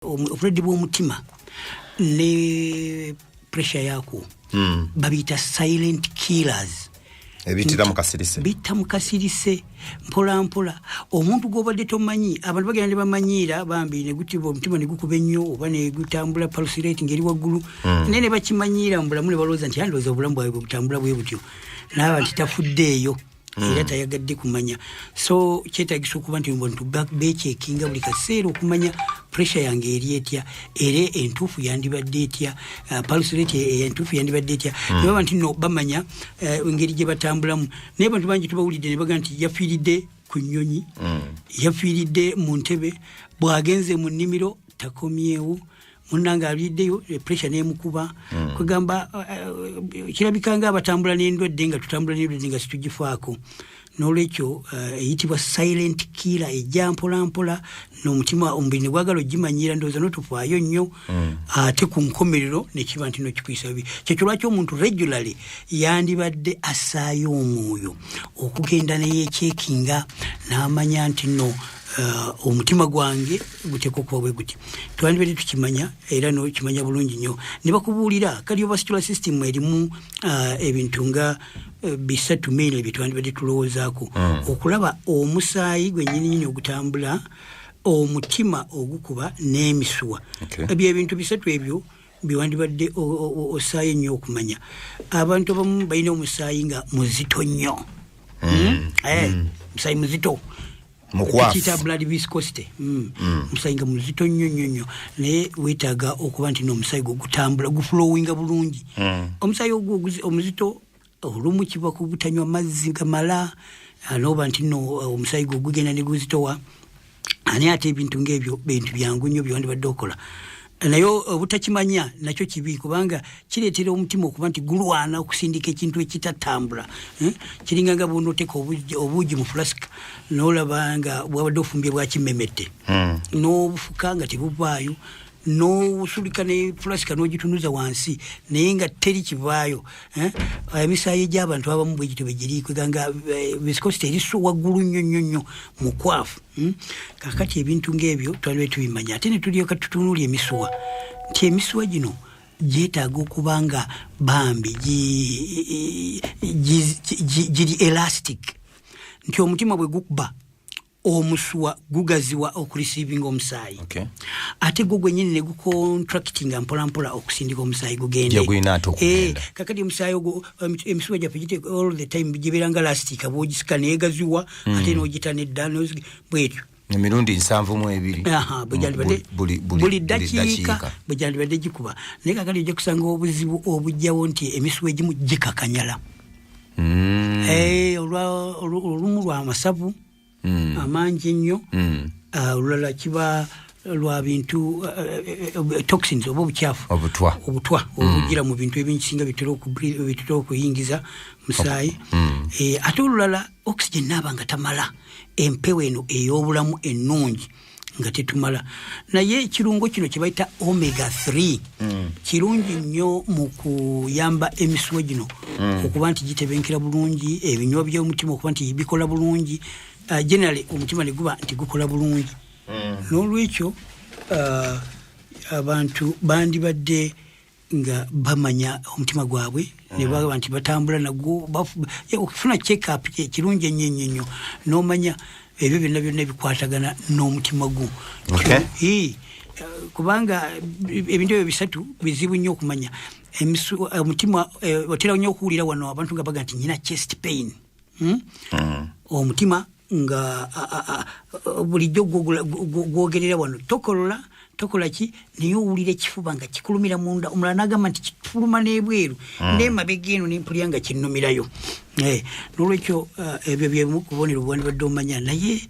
Obulwadde bw'omutima ne pressure yakwo babiyita silent killers. Ebitira mu kasirise. Bitta mu kasirise mpola mpola. Omuntu gwobadde tomanyi, abantu bagenda ne bamanyiira bambi, ne gutiba omutima ne gukuba ennyo oba ne gutambula, pulse rate ngeri waggulu, naye ne bakimanyiira mu bulamu, ne balowooza nti andowooza obulamu bwabwe bwe butambula bwe butyo, naaba nti tafuddeeyo era tayagadde kumanya. So kyetagisa okuba nti bantu becheckinga buli kaseera okumanya pressure yange eri etya, era entuufu yandibadde etya, pulse rate entuufu yandibadde etya, nebaba nti no bamanya engeri gye batambulamu. Naye abantu bangi tubawulidde ne baga nti yafiiridde ku nnyonyi, yafiiridde mu ntebe, bw'agenze mu nnimiro takomyewo, munange aliddeyo pressure nemukuba. Kwegamba kirabika nga abatambula n'endwadde, nga tutambula n'endwadde nga situgifaako. N'olwekyo eyitibwa silent killer, ejja mpola mpola n'omutima, omubiri ne gwagala ogimanyira, ndowooza notufaayo nnyo, ate ku nkomerero nekiba nti nokikwisa bibi. Kyekyo lwaki omuntu regularly yandibadde assaayo omwoyo okugenda neyecheckinga n'amanya nti no omutima gwange guteekwa okuba bwe guti. Twandibadde tukimanya era nokimanya bulungi nnyo ne bakubuulira. Cardiovascular system erimu ebintu nga bisatu mainly bye twandibadde tulowoozaako okulaba: omusaayi gwennyininyini ogutambula, omutima ogukuba n'emisuwa. Ebyo ebintu bisatu ebyo byewandibadde osaayo ennyo okumanya. Abantu abamu balina omusaayi nga muzito nnyo. Musaayi muzito. Mukwafu. Tukiyita blood viscosity. Omusaayi nga muzito nnyo nnyo nnyo, naye weetaaga okuba nti n'omusaayi gwo gutambula, guflowinga bulungi. Omusaayi ogwo omuzito olumu kiva ku butanywa mazzi gamala, noba nti nno omusaayi gwo gugenda ne guzitowa. Naye ate ebintu ngaebyo bintu byangu nnyo byewandibadde okola, naye obutakimanya nakyo kibi, kubanga kireetera omutima okuba nti gulwana okusindika ekintu ekitatambula, eh? Kiringa nga bwonoteeka obuugi mu flask, nolaba nga bwabadde ofumbye bwakimemette, n'obufuka nga tebuvaayo, n'osulika ne flask n'ogitunuza wansi, naye nga teri kivaayo, eh? Emisaayi egy'abantu abamu bwe gityo bwegiri, kweganga viscosity eri so waggulu nnyo nnyo nnyo, mukwafu, Kakati ebintu ng'ebyo twalibe tubimanya, ate ne tulyoka tutunuulya emisuwa, nti emisuwa gino gyetaaga okuba nga bambi giri elastic, nti omutima bwe gukuba, omusuwa gugaziwa okureceivinga omusaayi, ate gwo gwenyini ne gucontractinga mpolampola okusindika omusaayi gugende. Gye gulina ate okugenda. Kakati omusaayi ogwo, emisuwa gyaffe gite all the time gibeera nga elastic, bwogisika neegaziwa, ate n'ogita nedda bwetyo. Emirundi 72. Aha, bwe gyandibadde buli buli ddakiika bwe gyandibadde gikuba. Naye kakati ojja kusanga obuzibu obujjawo nti emisuwa egimu gikakanyala. Olumu lwa masavu amangi ennyo, olulala kiba lwa bintu toxins oba obukyafu. Obutwa. Obutwa obugira mu bintu ebinkisinga bitera okuyingiza musaayi. Ate olulala oxygen naaba nga tamala, empewo eno ey'obulamu ennungi nga tetumala. Naye ekirungo kino kye bayita omega 3 kirungi nnyo mu kuyamba emisuwa gino okuba nti gitebenkera bulungi, ebinywa by'omutima okuba nti bikola bulungi, generally omutima ne guba nti gukola bulungi. N'olwekyo abantu bandibadde nga bamanya omutima gwabwe ne baba nti batambula nagwo. Okufuna check up kirungi ennyo ennyo ennyo, n'omanya ebyo byonna byonna ebikwatagana n'omutima gwo. Kubanga ebintu ebyo bisatu bizibu nnyo okumanya. Omutima, otera nnyo okuwulira wano abantu nga baga nti nyina chest pain, Omutima nga bulijjo gwogerera wano, tokolola, tokola ki, naye owulira ekifuba nga kikulumira munda. Omulala nagamba nti kifuluma n'ebweru nemabega eno nempulira nga kinnumirayo. Nolwekyo ebyo byemu ku bubonero bwandibadde omanya, naye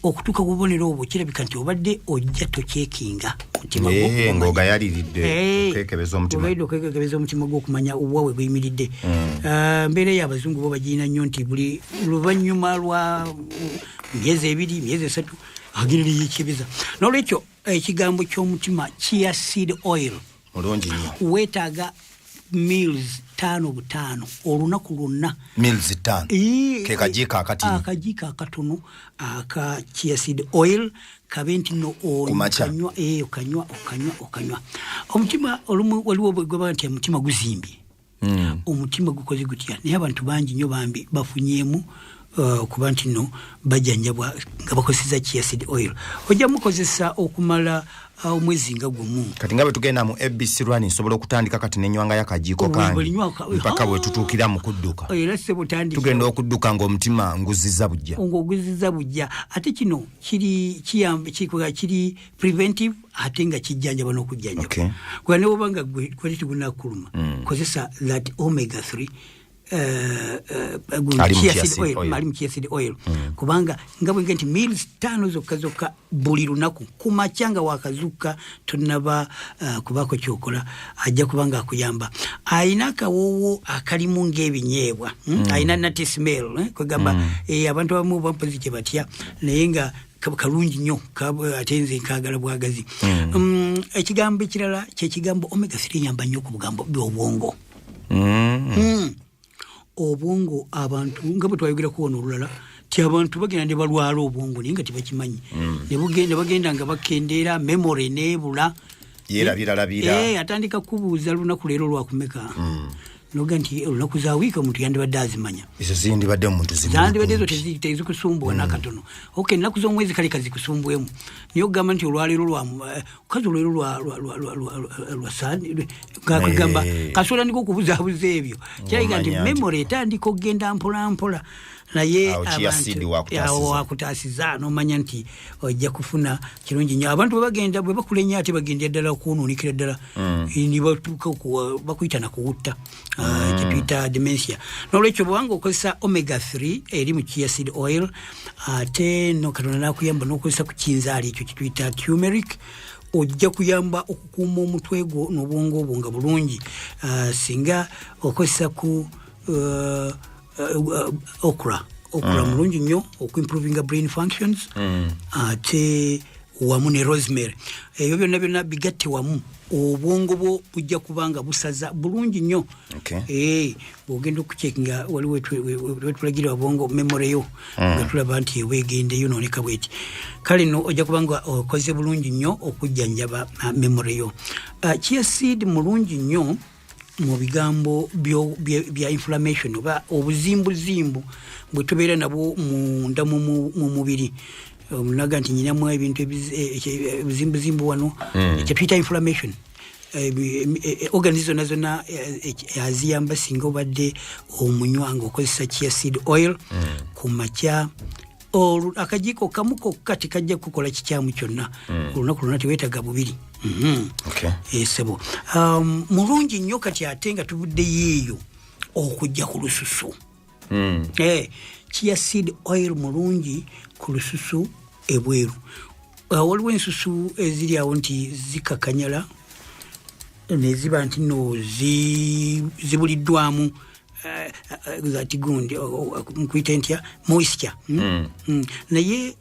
okutuuka ku bubonero obwo kirabika nti obadde ojja tocheckinga mutima gwo okumanya. Ng'ogayaliridde okwekebeza omutima. Ogayiridde okwekebeza omutima gwo okumanya obwa we guyimiridde. Mbeera eyo abazungu bo bagirina nnyo, nti buli luvannyuma lwa myezi 2, myezi 3 agenda neyekebeza. Nolwekyo ekigambo ky'omutima, chia seed oil. Mulungi nnyo. Weetaaga Mils 5 5 olunaku lwonna. Mils 5. Ke kajiiko akatini. Akajiiko akatono aka chia seed oil kabe nti no okanywa, okanywa okanywa okanywa. Omutima olumu waliwo bwe nti omutima guzimbye. Omutima gukoze gutya, naye abantu bangi nnyo bambi bafunyeemu okuba nti no bajjanjabwa nga bakozesa chia seed oil. Ojja mukozesa okumala omwezi nga gumu. Kati nga bwe tugenda mu ABC run, nsobola okutandika kati nenywanga y'akajiiko kange mpaka bwe tutuukira mu kudduka. Era ssebo tandika. Tugenda okudduka ng'omutima nguziza bujja. Ng'oguziza bujja. Ate kino kiri kiyamba, kiri preventive ate nga kijjanjaba n'okujjanjaba. Kuba ne bw'oba nga gwe kwali tegunnakuluma, kozesa that omega 3 Ali mu chia chia seed seed oil, oil. Ali mu chia seed oil. Kubanga nga bwe nti mils 5 zokka zokka buli lunaku ku makya nga wakazuukuka tonnaba kubaako ky'okola, ajja kuba nga akuyamba. Ayina akawoowo akalimu ng'ebinyeebwa, Ayina nutty smell, kwegamba, abantu abamu bampozi kye batya, naye nga kalungi nnyo, ate nze nkaagala bwagazi. Ekigambo ekirala kyekigambo omega 3 eyamba nnyo ku bugambo by'obwongo. Obwongo abantu nga bwe twayogerako wano olulala ti abantu bagenda ne balwala obwongo naye nga tebakimanyi. Ne bagenda nga bakendeera, memory neebula. Yeerabiralabira. Atandika kubuuza lunaku leero lwakumeka. Noga nti olunaku za wiiki omuntu yandibadde azimanya. Ezo ziyandibadde omuntu zimuli Zandibadde ezo kumpi. Tezikusumbuwa n'akatono. Okay, ennaku z'omwezi kale kazikusumbuwemu. Naye okugamba nti olwaleero lwa kazi olwaleero lwa Sande, nga kugamba, kasobola ndiko okubuzaabuza ebyo. Kirabika nti Omanya nti memory etandika okugenda mpola mpola. Naye Awo chia abantu seed wakutaasiza. Awo wakutaasiza, n'omanya nti ojja kufuna kirungi nnyo. Abantu bwe bagenda, bwe bakula ennyo ate bagenda ddala okwonoonekera ddala. Ne batuuka bakuyita na kuwutta. Kye tuyita dementia. N'olwekyo bw'obanga okozesa omega 3 eri mu chia seed oil, ate no Katonda n'akuyamba n'okozesa ku kinzaali ekyo kye tuyita turmeric, ojja kuyamba okukuuma omutwe gwo n'obwongo bwo nga bulungi. Singa okozesa ku okra, okra mulungi nnyo okuimprovinga brain functions, ate wamu ne rosemary. Ebyo byonna byonna bigatte wamu, obwongo bwo bujja kuba nga busaza bulungi nnyo. Bw'ogenda okucheckinga waliwo wetulagira obwongo memory yo, nga tulaba nti ewegenda eyonooneka bweti. Kale nno ojja kuba nga okoze bulungi nnyo okujjanjaba memory yo. Chia seed mulungi nnyo mu bigambo bya inflammation oba obuzimbuzimbu bwe tubeera nabwo munda mu mubiri. Omunaga nti nyinamu ebintu ebizimbuzimbu wano, kye tuyita inflammation. Organs zonna zonna, aziyamba singa obadde omunywa ng'okozesa chia seed oil ku makya. Akajiiko kamu kokka tekajja kukola kikyamu kyonna. Olunaku lwonna teweetaaga bubiri. Sebo. Mulungi nnyo kati ate nga tuvuddeyo eyo okujja ku lususu. Chia seed oil mulungi ku lususu ebweru. Waliwo ensusu eziri awo nti zikakanyala ne ziba nti no zibuliddwamu, zati gundi, nkuyite ntya, moisture. Naye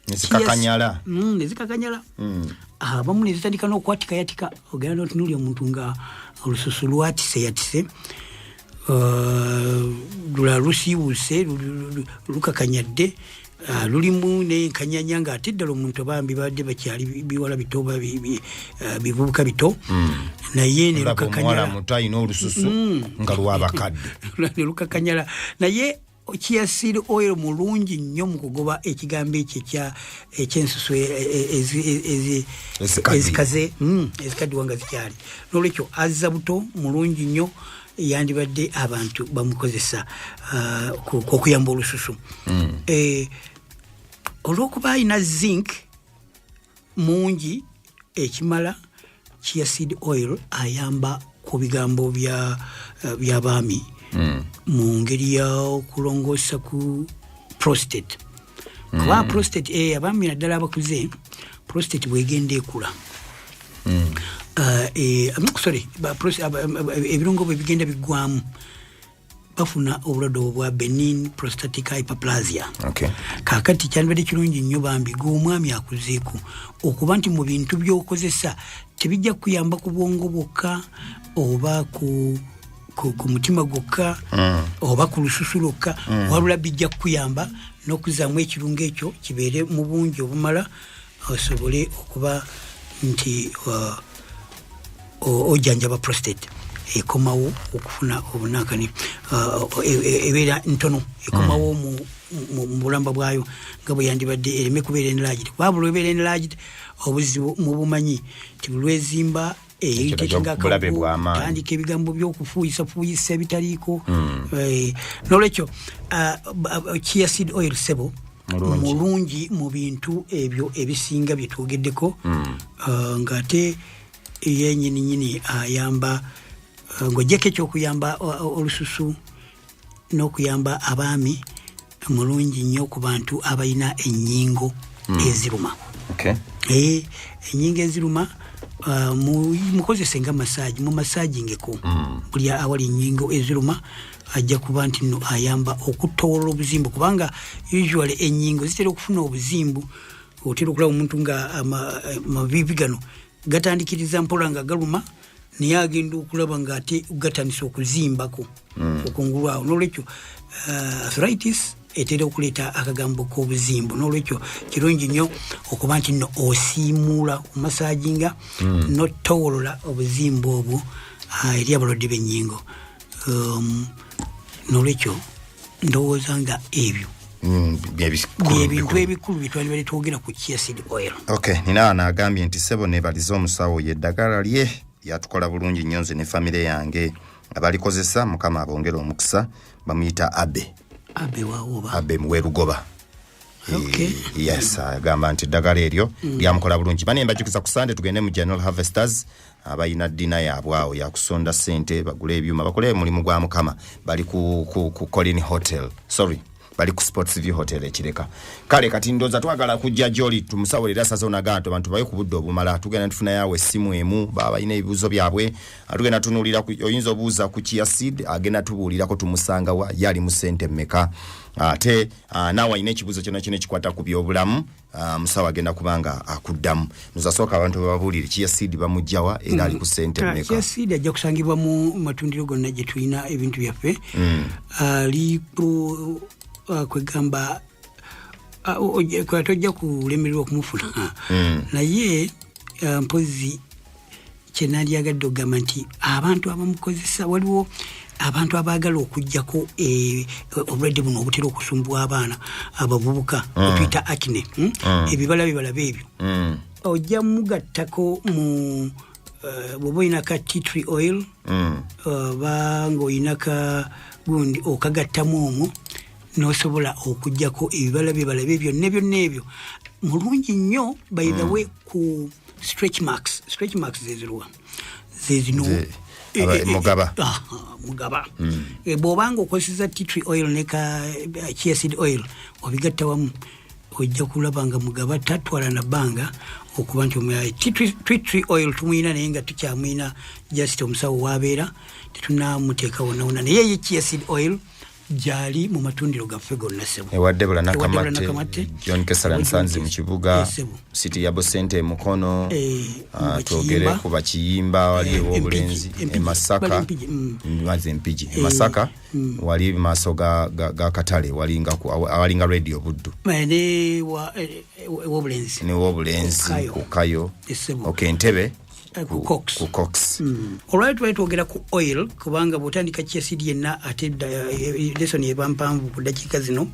Ne zikakanyala. Ne zikakanyala. Abamu ne zitandika n'okwatikayatika, ogenda n'otunuulira omuntu nga olususu lwatiseyatise. Lula lusiiwuuse, lukakanyadde, lulimu n'enkanyanya ng'ate ddala omuntu bambi babadde bakyali biwala bito oba bivubuka bito. Naye ne Olaba lukakanyala. omuwala muto alina olususu nga lw'abakadde. Ne lukakanyala. Naye chia seed oil mulungi nnyo mu kugoba ekigambo ekyo ekyensusu Ezikaddiwa. ezikaze, ezikaddiwa nga zikyali. N'olwekyo azza buto mulungi nnyo, yandibadde abantu bamukozesa, okuyamba olususu. Olw'okuba alina zinc mungi ekimala, chia seed oil ayamba ku bigambo by'abaami mu ngeri y'okulongoosa ku prostate. Kuba prostate, abaami naddala abakuze, prostate bw'egenda ekula. Sorry, ba ebirungo bwe bigenda biggwamu, bafuna obulwadde obwa benign prostatic hyperplasia. Kaakati kyandibadde kirungi nnyo bambi gw'omwami akuzeeko okuba nti mu bintu by'okozesa tebijja kuyamba ku bwongo bwokka oba ku ku mutima gwokka oba ku lususu lwokka, wabula bijja kukuyamba n'okuzaamu ekirungo ekyo kibeere mu bungi obumala, osobole okuba nti ojjanjaba prostate ekomawo okufuna obunankani, ebeera ntono, ekomawo mu bulamba bwayo nga bwe yandibadde, ereme kubeera enlarged. Kuba buli lwebeera enlarged, obuzibu mubumanyi nti buli lwezimba Ekyo nakyo bulabe bw'amaanyi. Tandika ebigambo by'okufuuyisa fuuyisa ebitaliiko. Nolwekyo chia seed oil, sebo, Mulungi. Mulungi mu bintu ebyo ebisinga bye twogeddeko, ng'ate ye nyininyini ayamba, ng'oggyeko ekyokuyamba olususu n'okuyamba abaami, mulungi nnyo ku bantu abalina ennyingo eziruma. Ennyingo eziruma, mukozese nga massage, mu massagingeko buli awali ennyingo eziruma. Ajja kuba nti nno ayamba okutowolola obuzimbu, kubanga usually ennyingo zitera okufuna obuzimbu. Otera okulaba omuntu nga amaviivi gano gatandikiriza mpola nga galuma, naye agenda okulaba nga ate gatandise okuzimbako okungulu awo. Nolwekyo arthritis etera okuleeta akagambo k'obuzimbu. Nolwekyo kirungi nnyo okuba nti nno osiimuula, omassaginga, notowolola obuzimbu obwo eri abalwadde b'ennyingo. Nolwekyo ndowooza nga ebyo byebikulu. Byebintu bikulu. Ebikulu byetwandibadde twogera ku chia seed oil. Okay, nina wano agambye nti, "Sebo, nebalize omusawo, ye eddagala lye lyatukola bulungi nnyo nze ne famire yange. Abalikozesa, Mukama abongere omukisa." Bamuyita Abe. Abe wawoba? Abe Muwerugoba. Okay. Yes, agamba nti eddagala eryo lyamukola bulungi. Bane, mbajukiza ku Sande tugende mu General Harvesters, abalina dinner yaabwe awo yakusonda sente bagule ebyuma, bakole omulimu gwa Mukama. Bali ku Colin Hotel, sorry, bali ku Sports View Hotel ekireka. Kale kati ndowooza twagala kujja gyoli tumusawo era asazewo nagaa nti abantu bawe ku budde obumala. Tugenda tufunayo essimu emu, baba balina ebibuuzo byabwe. Tugenda tunuulira oyinza obuuza ku chia seed, agenda tubuulirako tumusangawa, ye ali mu sente mmeka. Ate naawe alina ekibuuzo kyonna kyonna ekikwata ku byobulamu, musawo agenda kubanga akuddamu. Nozasooka abantu bababuulire chia seed bamugjawa era ali ku sente mmeka. Chia seed ajja kusangibwa mu matundiro gonna gye tulina ebintu byaffe. Ali ku kwegamba tojja kulemererwa okumufuna, naye mpozi kyenandyagadde okugamba nti abantu abamukozesa, waliwo abantu abaagala okugjako obulwadde buno obutera okusumbuwa abaana abavubuka, otuyita acne, Ebibala bibalabe ebyo, ojja mugattako mu bw'oba olina ka tea tree oil oba ng'olina ka gundi, okagattamu omwo n'osobola okugjako ebibala bibalabe byonna byonna ebyo. Mulungi nnyo, by the way, ku stretch marks. Stretch marks zeziruwa? Zezino. Mugaba. Mugaba. Bw'obanga okozesa tea tree oil ne ka chia seed oil, obigatta wamu, ojja kulaba nga mugaba tatwala na bbanga okuba nti tea tree oil tumuyina, naye nga tukyamuyina, just omusawo wabeera tetunamuteeka wonna wonna, naye ye chia seed oil gyali mu matundiro gaffe gonna, sebo. Ewa Debula. Ewa Debula. Nakamatte. Nakamatte. John Kesala Nsanzi mu kibuga. Sebo. City Yabo Center e Mukono. Mu Twogere Bakiyimba. ku Bakiyimba, wali ew'obulenzi. Empigi, e Empigi, Masaka. bali Empigi, Maze Empigi e Masaka, wali maaso ga katale, walinga awalinga Radio Buddu. Ne ew'obulenzi. New'obulenzi. Ku Kayo. Ku Kayo. Sebo. Okay, Entebe. Ku Cox. Ku Cox. Olwali twali twogera ku oil, kubanga bw'otandika chia seed yenna ate lesson eba mpanvu ku ddakiika zino.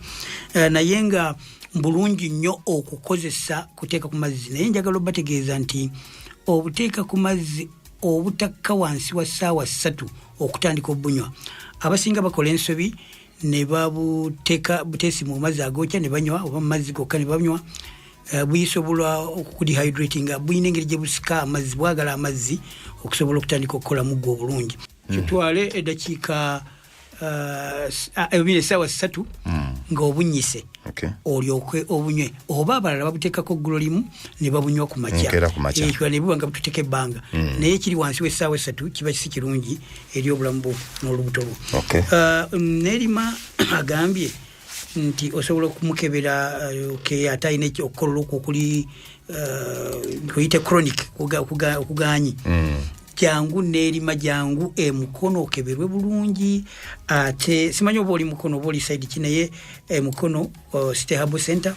Naye nga bulungi nnyo okukozesa kuteeka ku mazzi, naye njagala obategeeza nti obuteeka ku mazzi obutakka wansi wa ssaawa 3 okutandika obunywa. Abasinga bakola ensobi ne babuteeka buteesi mu mazzi agokya ne banywa, oba mu mazzi gokka ne banywa. Buyisobola okukudehydratinga. Buyina engeri gye busika amazzi, bwagala amazzi okusobola okutandika okukolamu gwe obulungi. Kitwale eddakiika essaawa 3 ng'obunyise, olyoke obunywe, oba abalala babuteekako ggulo limu ne babunywa ku makya. Enkeera ku makya. Ekyo ne buba nga bututeeka ebbanga, naye kiri wansi w'essaawa 3 kiba si kirungi eri obulamu bwo n'olubuto lwo. Nerima agambye nti osobola okumukebera, okay, ate alina okukolola okwo okuli kuyite chronic okuganyi. Jangu nerima, jangu emukono okeberwe bulungi. Ate simanyi oba oli Mukono oba oli side ki, naye emukono City Herbal Center,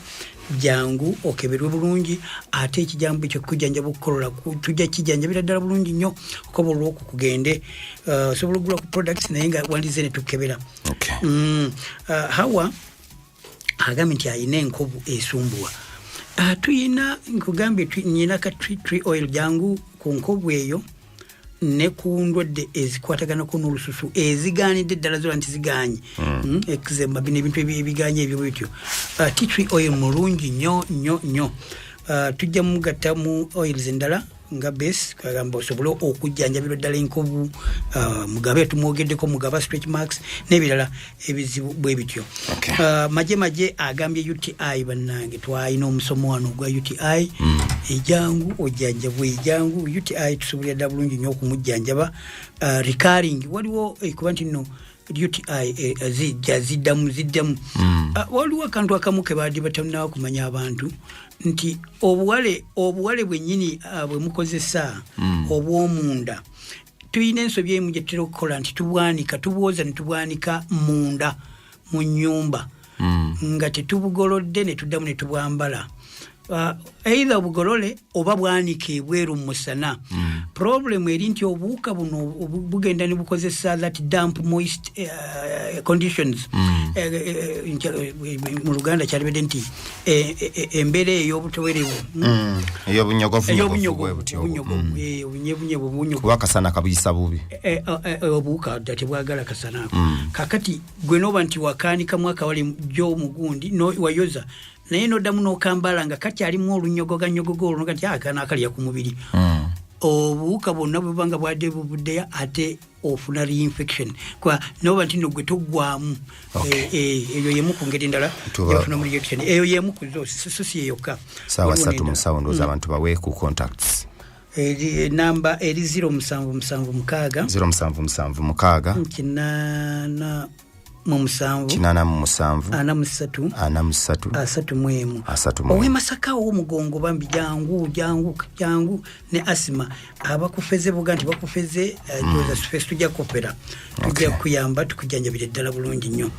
jangu okeberwe bulungi. Ate ekijambo ekyo kujjanjaba okukolola, tujja kijjanjabira ddala bulungi nnyo okuba olwoku kugende. Osobola okugula ku products, naye nga wandize ne tukebera. Hawa agambye nti ayina enkovu esumbuwa. Tuyina, nkugambye, nyina ka tree oil. Jangu ku nkovu eyo ne ku ndwadde ezikwataganako n'olususu ezigaanidde ddala zola nti ziganye, eczema, bino ebintu ebiganye ebyo bityo. Tea tree oil mulungi nnyo nnyo nnyo. Tujja mugatta mu oils endala nga base, kagamba osobole okujjanjabirwa ddala enkovu. Mugabe tumwogeddeko, mugaba stretch marks n'ebirala ebizibu bwe bityo. Maje maje agambye UTI. Bannange, twalina omusomo wano ogwa UTI. Ejangu ojjanjabwe, ejangu UTI tusobolera ddala bulungi nnyo okumujjanjaba. Recurring waliwo kuba nti nno UTI zijja ziddamu ziddamu. Waliwo akantu akamu ke baadde batanaba kumanya abantu nti obuwale bwennyini bwe mukozesa obw'omunda, tulina ensobi emu gye tutera okukola nti tubwanika, tubwoza ne tubwanika munda mu nnyumba nga tetubugolodde, ne tuddamu ne tubwambala. Either obugolole oba bwanika ebweru mu musana. Problem eri nti obuwuka buno bugenda ne bukozesa that damp moist conditions. Mu Luganda kyalibadde nti embeera ey'obutowerevu. Ey'obunyogovu. Ey'obunyogovu. Bwe butyo obwo. Obunyogovu, obunyevunyevu, obunyogovu. Kuba akasana kabuyisa bubi. Obuwuka dda tebwagala kasana ako. Kakati gwe noba nti wakaanikamu akawale jo mugundi no, wayoza naye noddamu n'okambala nga kakyalimu olunyogoganyogoga olwo, nti akana akalya ku mubiri, obuwuka bwonna bweba nga bwadde bubuddeyo, ate ofuna reinfection kwa noba nti no gwe toggwamu. Eyo yemu ku ngeri endala gyofunamu reaction. Eyo yemu ku zo, so si yeyokka. Saawa Waliwo 3 n'endala. Musawo, ndowooza abantu bawe ku contacts. Eri namba eri 0776 0776 87 87 43 43 31. 31. Ow'e Masaka ow'omugongo, bambi jangu, jangu, jangu ne asima abakufeze buga nti bakufeze, mm. Ffe tujja kufera, tujja kuyamba, tukujjanjabira ddala bulungi nnyo.